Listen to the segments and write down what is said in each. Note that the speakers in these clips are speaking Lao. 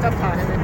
ຈັບຂາໄດ້ເລີຍ.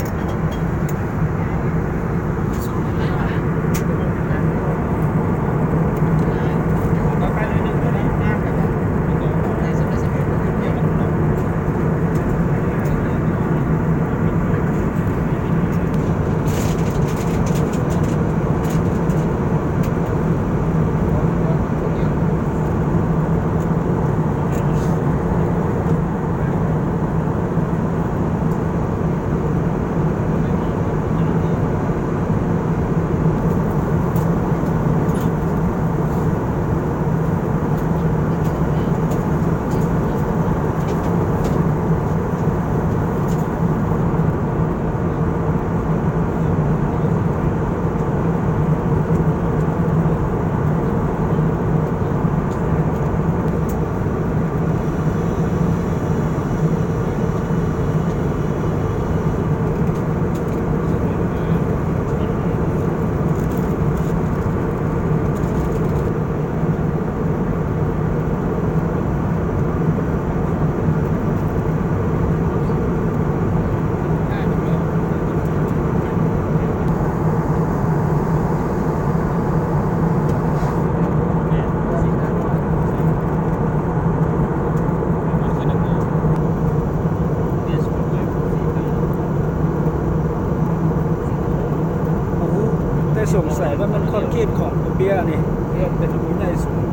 ບໍ່ຮູ້ ແຕ່ສົງໄສວ່າມັນຂອບເຂດຂອງພູເບ້ຍນີ້ ເພາະເປັນພູໃຫຍ່ສູງ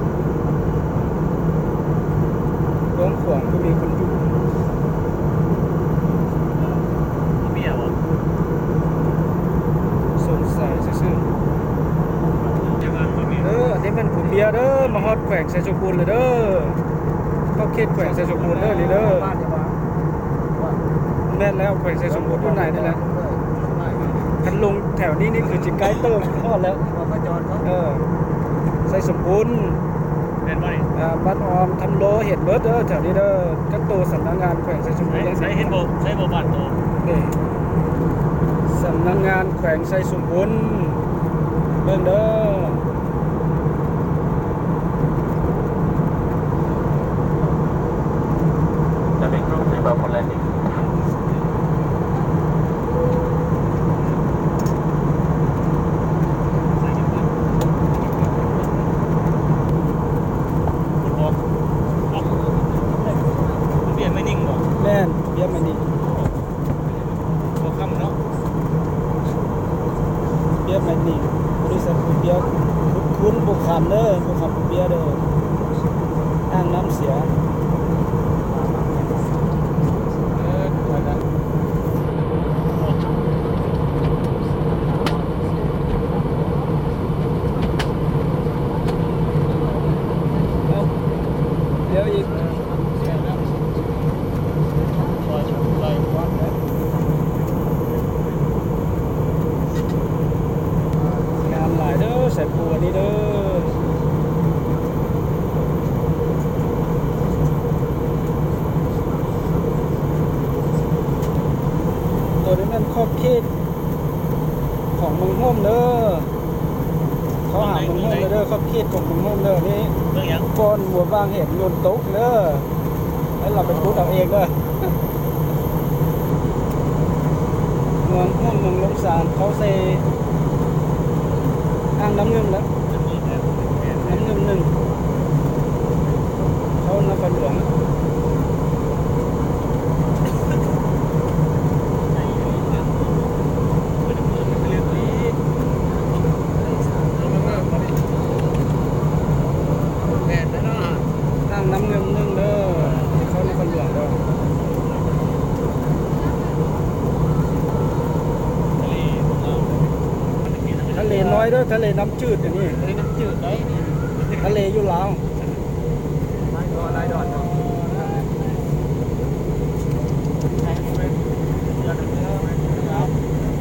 ກວ້າງຂວາງ ກໍມີຄົນຢູ່. ພູເບ້ຍບໍ່? ສົງໄສຊື່ໆ. ເອີ ອັນນີ້ແມ່ນພູເບ້ຍເດີ ມາຮອດແຂວງໄຊສົມບູນແລ້ວເດີ ຂອບເຂດແຂວງໄຊສົມບູນເດີ ນີ້ເດີ. ແມ່ນແລ້ວ ແຂວງໄຊສົມບູນຢູ່ໃນນີ້ແຫຼະ. ຄັນລົງແຖວນີ້ນີ້ຄືຊິໃກ້ເຕີບ ຮອດແລ້ວ. ເອີ ໄຊສົມບູນ ແມ່ນບໍ່ນີ້? ອ່າ ບ້ານອອມ ທຳໂລ ເຫັນເບິດເດີ ແຖວນີ້ເດີ. ຈັກໂຕສຳນັກງານແຂວງໄຊສົມບູນ ໃສ ເຫັນບໍ່? ໃສບໍ່ບ້ານໂຕ? ນີ້ ສຳນັກງານແຂວງໄຊສົມບູນ ເບິ່ງເດີ. The next stop is Bapon Landing. ເບຍໄມ້ນິງບໍ່? ແມ່ນ ເບຍໄມ້ນິງ. ບໍ່ຄຳເນາະ ເບຍໄມ້ນິງ ບໍລິສັດປູເບ້ຍ ຄຸນບໍ່ຄຳເດີ ບໍ່ຄຳປູເບ້ຍເດີ ອ່າງນ້ຳເສຍ. ເອີ ໄປລະ ເອົາ ດຽວອີກ. ງາມຫຼາຍເດີ ສາຍປູອັນນີ້ເດີ. ໂຕນີ້ແມ່ນຂອບເຂດຂອງເມືອງໂຮມເດີ. ເຂົ້າຫາເມືອງໂຮມເດີ ຂອບເຂດຂອງເມືອງໂຮມເດີ. ນີ້ ເມືອງຫຍັງ? ບ່ອນຫົວບາງແຫນໂຍນຕົກເດີ ໃຫ້ເຮົາໄປຂຸດເອົາເອງເດີ. ເມືອງໂຮມ ເມືອງລົງສານ ເຂົ້າໃສ່ອ່າງນ້ຳງື່ມແລ້ວ ນ້ຳງື່ມໜຶ່ງ ເຂົ້ານະຄອນຫຼວງ. ແມ່ນແລ້ວເນາະ ອ່າງນ້ຳເງິມໜຶ່ງເດີ ເຂົ້ານະຄອນຫຼວງເດີ. ທະເລນ້ອຍເດີ ທະເລນ້ຳຈືດອັນນີ້ ທະເລນ້ຳຈືດໄດ໋ ທະເລຢູ່ລາວ.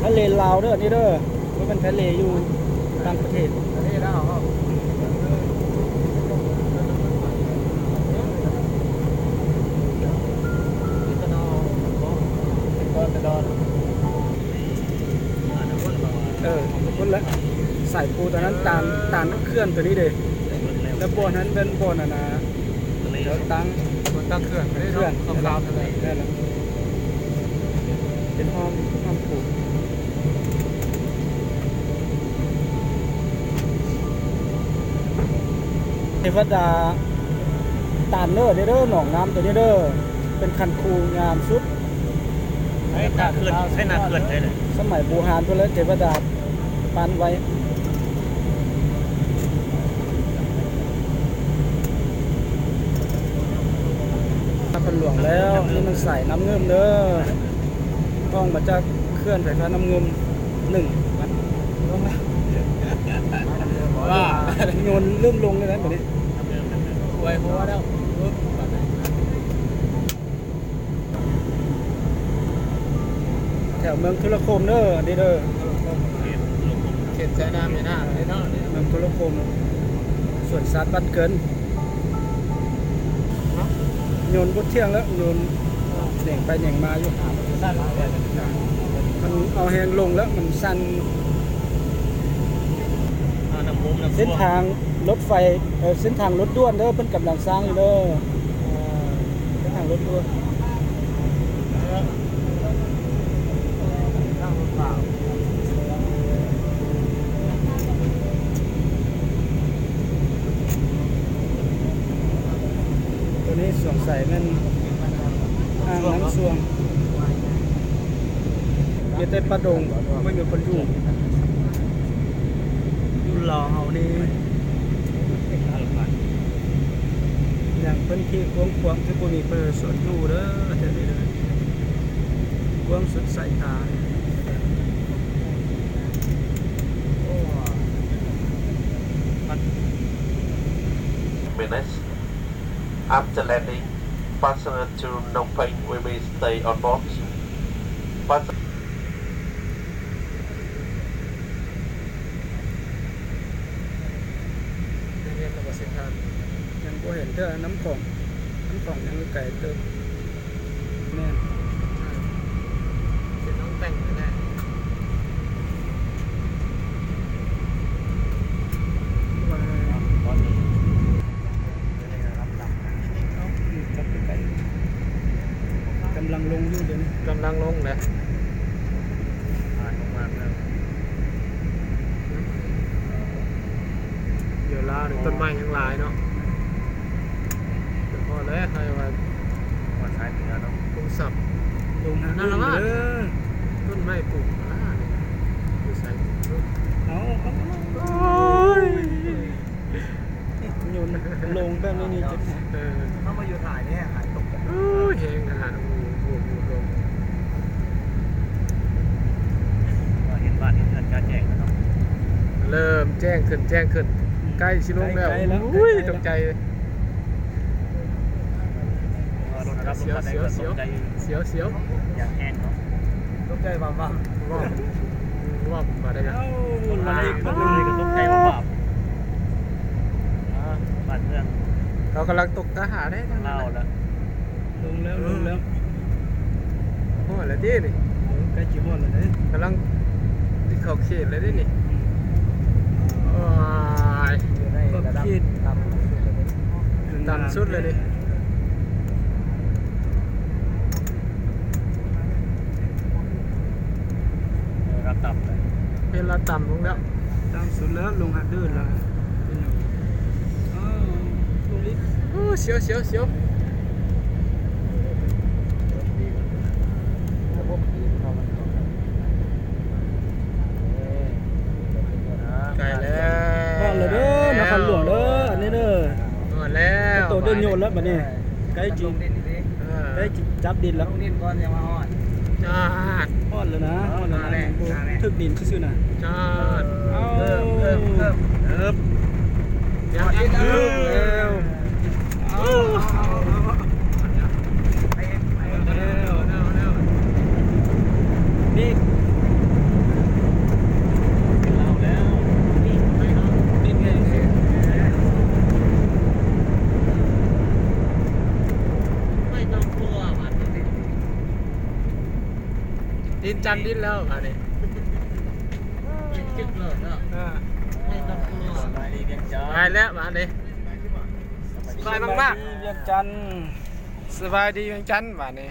ທະເລລາວເດີ ອັນນີ້ເດີ ບໍ່ແມ່ນທະເລຢູ່ຕ່າງປະເທດ. ທະເລລາວ ເອີ ພຸ້ນລະ ສາຍປູຕອນນັ້ນ ຕານ ຕານເຂື່ອນໂຕນີ້ເດ້ ແລ້ວບ່ອນນັ້ນແມ່ນບ່ອນອັນນ່າ ແຖວຕັ້ງ ບ່ອນຕັ້ງເຂື່ອນ ເຂື່ອນ ແມ່ນລະ. ເປັນຫ້ອງ ຫ້ອງປູກ ເທວະດາຕານເນີເດີ ໜອງນ້ຳໂຕນີ້ເດີ ເປັນຄັນຄູງາມສຸດ. ໃຫ້ໜ້າເຂື່ອນ ໃຫ້ໜ້າເຂື່ອນໄດ້ເລີຍ ສະໄໝບູຮານພຸ້ນແຫຼະ ເທວະດາປັ້ນໄວ້. ນະຄອນຫຼວງແລ້ວ ນີ້ມັນສາຍນ້ຳງື່ມເດີ ອອກມາຈາກເຂື່ອນໄຟຟ້ານ້ຳງື່ມ ໜຶ່ງ ລົງແລ້ວ ໂຍນເລີ່ມລົງແລ້ວນະ ບາດນີ້ ອວຍຫົວແລ້ວ. ແຖວເມືອງທຸລະຄົມເດີ ອັນນີ້ເດີ ເຂດໄຊນາມແມ່ນາເນາະ ເມືອງທຸລະຄົມ ສວນສັດບ້ານເກີນ. ໂຍນບໍ່ທ່ຽງແລ້ວ ໂຍນແໜງໄປແໜງມາຢູ່ ມັນເອົາແຮງລົງແລ້ວ ມັນສັ່ນ. ເສັ້ນທາງລົດໄຟ ເອີ ເສັ້ນທາງລົດດ່ວນເດີ ເພິ່ນກຳລັງສ້າງຢູ່ເດີ. ເອີ ເສັ້ນທາງລົດດ່ວນ ໂຕນີ້ສົງໄສແມ່ນອ່າງນ້ຳຊວມ ມີແຕ່ປ່າດົງ ບໍ່ມີຄົນຢູ່. ຢູ່ລາວເຮົານີ້ ຍັງພື້ນທີ່ກວ້າງຂວາງທີ່ບໍ່ມີປະຊາຊົນຢູ່ເດີ ແຖວນີ້ເດີ ກວ້າງສຸດສາຍຕາ. Minutes. After landing, passenger to Phnom Penh will be stay on board. Pas- ໄດ້ເຫັນແລ້ວບໍ່ເສັ້ນທາງ? ຍັງບໍ່ເຫັນເທື່ອ ນ້ຳຂອງ ນ້ຳຂອງຍັງໄກເຕີບ. ແມ່ນ ເປັນນ້ອງແຕ່ງນີ້ແຫຼະ. ກຳລັງລົງຢູ່ເດ ກຳລັງລົງແຫຼະ. ດຽວລາວນີ້ ຕົ້ນໄມ້ຍັງຫຼາຍເນາະ. ເປັນພໍແລ້ວໃຫ້ວ່າ ວ່າສາຍເໜືອເນາະ ໂທລະສັບ ລົງຫາ ນັ້ນລະວ່າ ເດີ ຕົ້ນໄມ້ປູກ ອ່າ ຢູ່ໃສ? ເອົາ ເອົາ ໂອ້ຍ ໂຍນລົງແບບນີ້ນີ້ ເຈັບຫົວ. ເອີ ເຮົາມາຢູ່ຖ່າຍນີ້ຫາຍຕົກໃຈ. ໂອ້ຍ ແຮງຂະໜາດ ໂອ້ໂຫ ໂອ້ໂຫ ເຫັນບ້ານເຫັນເຮືອນຈະແຈ້ງແລ້ວເນາະ ເລີ່ມແຈ້ງຂຶ້ນ ແຈ້ງຂຶ້ນ ໃກ້ຊິລົງແລ້ວ. ໃກ້ແລ້ວ ໂອ້ຍ ໃກ້ແລ້ວ ຕົກໃຈ. ເອີ ລົດລະດັບລົງມາໄດ້ກໍຕົກໃຈ ສຽວໆ ສຽວໆ ຢ່າງແຮງເນາະ ຕົກໃຈວາບໆ ວາບ ວາບມາໄດ້. ເອົ້າ ລົດລະດັບລົງມາໄດ້ກໍຕົກໃຈວາບໆ. ອ່າ ບ້ານເມືອງ ເຂົາກຳລັງຕົກຕາຫາໄດ້ທາງນັ້ນ ລາວລະ ລົງແລ້ວ ເອີ ລົງແລ້ວ. ຮອດແລ້ວຕິນີ້? ເອີ ໃກ້ຊິຮອດແລ້ວເດ້ ກຳລັງຊິເຂົ້າເຂດແລ້ວເດ້ນີ້. ອືມ ໂອ້ຍ ຢູ່ໃນລະດັບ ຂອບເຂດ ຕ່ຳສຸດແລ້ວເດ້ ຕ່ຳສຸດແລ້ວເດ້. ເອີ ລະດັບຕ່ຳແລ້ວ ເປັນລະດັບຕ່ຳລົງແລ້ວ ຕ່ຳສຸດແລ້ວ ລົງຫາດອື່ນແລ້ວ. ເປັນຫຍັງ? ອ້າວ ລົງອີກ. ໂອ້ ສຽວ ສຽວ ສຽວ. ລະບົບດີເນາະ ມັນຕ້ອງ ເອີ ໃກ້ແລ້ວ ຮອດແລ້ວເດີ ນະຄອນຫຼວງເດີ ອັນນີ້ເດີ ຮອດແລ້ວ ໂຕເດີນໂຍນແລ້ວບັດນີ້ ໃກ້ຈິ ເອີ ໃກ້ຈິຈັບດິນແລ້ວ ລົງດິນກ່ອນຈັ່ງວ່າຮອດ. ຈາດ ຮອດແລ້ວນະ ຮອດແລ້ວນະ ມາແລ້ວ ໂອ້ ມາແລ້ວ ຖືກດິນຊື່ໆນະ. ຈາດ ເອົາ ເອີບ ເອີບ ເອີບ ຮອດດິນແລ້ວ ເອີບ ເອົາ ເອົາ ເອົາ ເອົາ ເອົາ ເອົາ ເອົາ ເອົາ ເອົາ ນີ້ ດິນຈັນດິນແລ້ວບາດນີ້ ເອີ ສະບາຍດີວຽງຈັນ ໄປແລ້ວບາດນີ້ ສະບາຍມາກໆ ວຽງຈັນ ສະບາຍດີວຽງຈັນບາດນີ້.